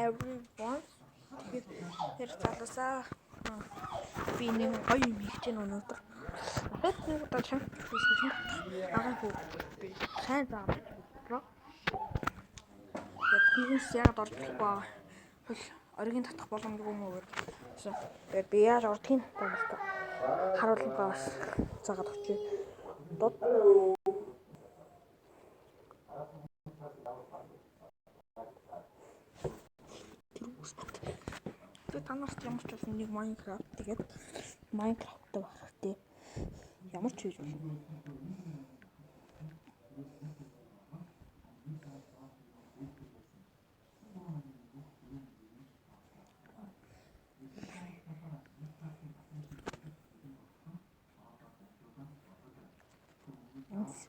Everyone. Тэгэхээр тэр залуусаа би нэг гоё юм хийж гин өнөөдөр. Надад нэг удаа чамд хийсэн. Агаа хүү би сайн заагаад бро. Тэгээд хүмүүс яагаад орж болохгүй хөл оргийн татах боломжгүй юм уу гэсэн. Тэгээд би яаж ордгийг та нарт харуулгаа бас заагаад өгчээ. Дод Тэгээ та нарт ямар ч байсан нэг Minecraft тэгээд Minecraft-тай байх хэрэгтэй. Ямар ч хийж болно.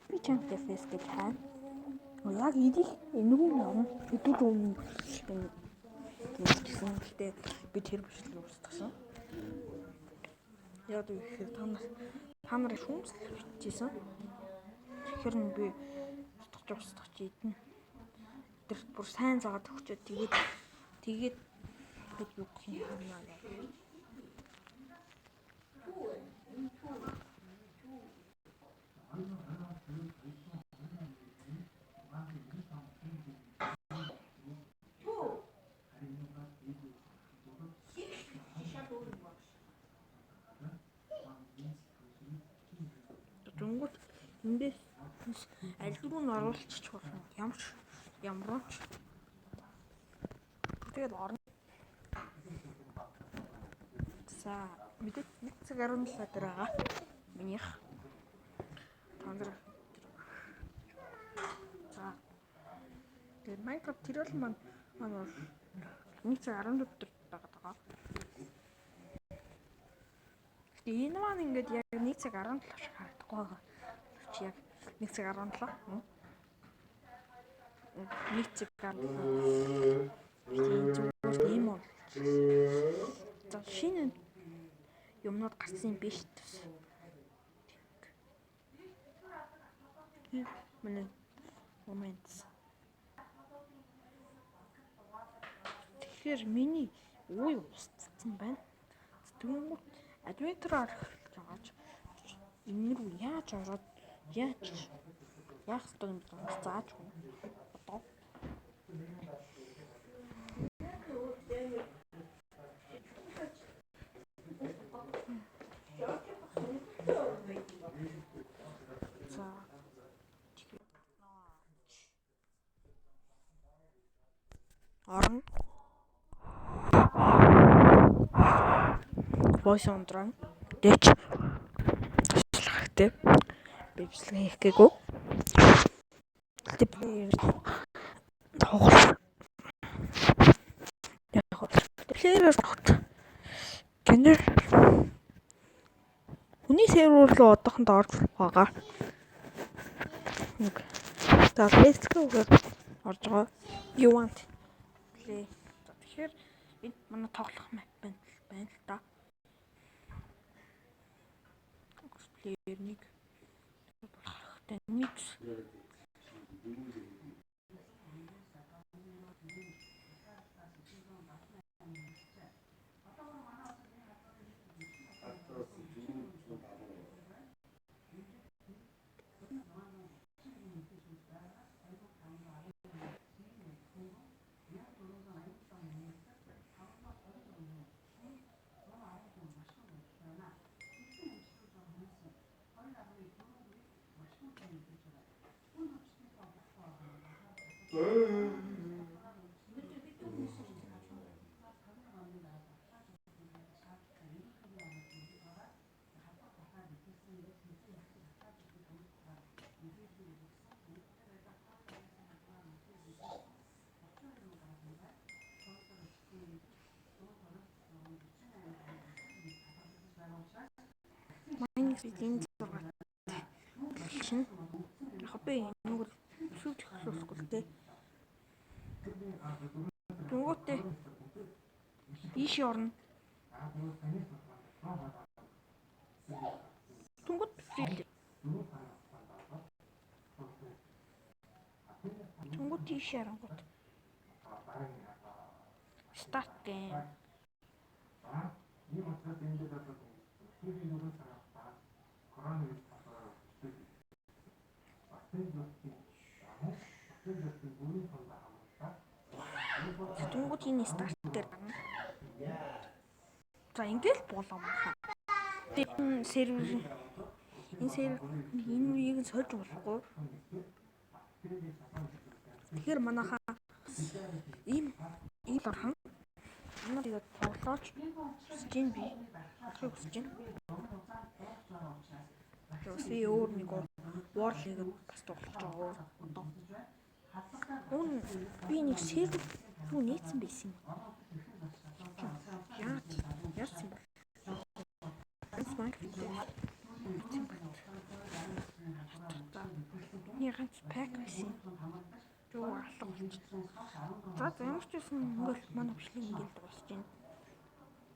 Би чамтай face гэж хайна. Яг эдийг энэгүй юм. Хэдүүд өмнө гэсэн. Гэхдээ би тэр бичлэг устгасан. Яг гэхээр та нарыг шүүмжлэх бичсэн. Тэгэхээр нь би устгах идэнэ. Тэр бүр сайн заагаад өгчөө тэгээд бид юу гэх юм ханаа. Дүнгууд эндээс аль руу нь оруулчих болно. Ямар ч ямар ч. Тэгээд орно. За мэдээд 1 цаг 17 дээр байгаа. Минийх. Та нар. За. Тэгээд Minecraft тэрэл маань бол 1 цаг 14 дээр байгаа. Гэтэ энэ маань ингээд яг 1 цаг 17 шиг харагдахгүй байгаа. Чи яг 1 цаг 17. 1 цаг 17. Тийм зүгээр ийм бол. За шинэ юмнууд гарсан юм биш төс. Манай моментс. Тэгэхээр миний үе устцсан байна. Тэнгүүт adventure эхэлж байгаач энэ рүү яаж ороод яаж яах ёстой юм бэ зааж өгнө. Одоо за орно. Voice on drone. Дэч туслах хэрэгтэй. Би бичлэг хийх гээгүй. Гэхдээ тоглох. Яг плеер тогт. Гэнэр хүний сервер руу одоохондоо орж байгаа. Нэг. За let's go гэж орж байгаа. You want play. За тэгэхээр энэ манай тоглох map байна л да. Player нэг болох хэрэгтэй. Нэг Minecraft-ийн 6 чинь яг би энийг бол шүүж эхлүүлэхгүй л дээ. Тэнгүүтээ ийшээ орно. Тэнгүүт free. Тэнгүүт ийшээ оронгууд. Start game. Ийм утгаас энэ дээр бол эхнэрийн 4 сараас дараа коронавирус вакцины вакцины бүрийн тунд хамруулаад Тэнгүүд энэ start дээр дарна. За, ингээл болоо маа. Тэгээ сервер энэ үеийг нь сольж болохгүй. Тэгэхээр манайхаа ийм ийм орхон манай тэгээд тоглооч хүсэж байна би. Тоглохыг хүсэж байна. Бас би өөр нэг World League бас тоглож байгаа өөр одоо. Үн би нэг сервер рүү нээсэн байсан юм. Яа, яасан бэ? Ганц Minecraft дээр нээсэн байна. Миний ганц pack байсан. Юу алга болчихсон. За, ямар ч байсан ингээл манай бичлэг ингээл дуусч байна.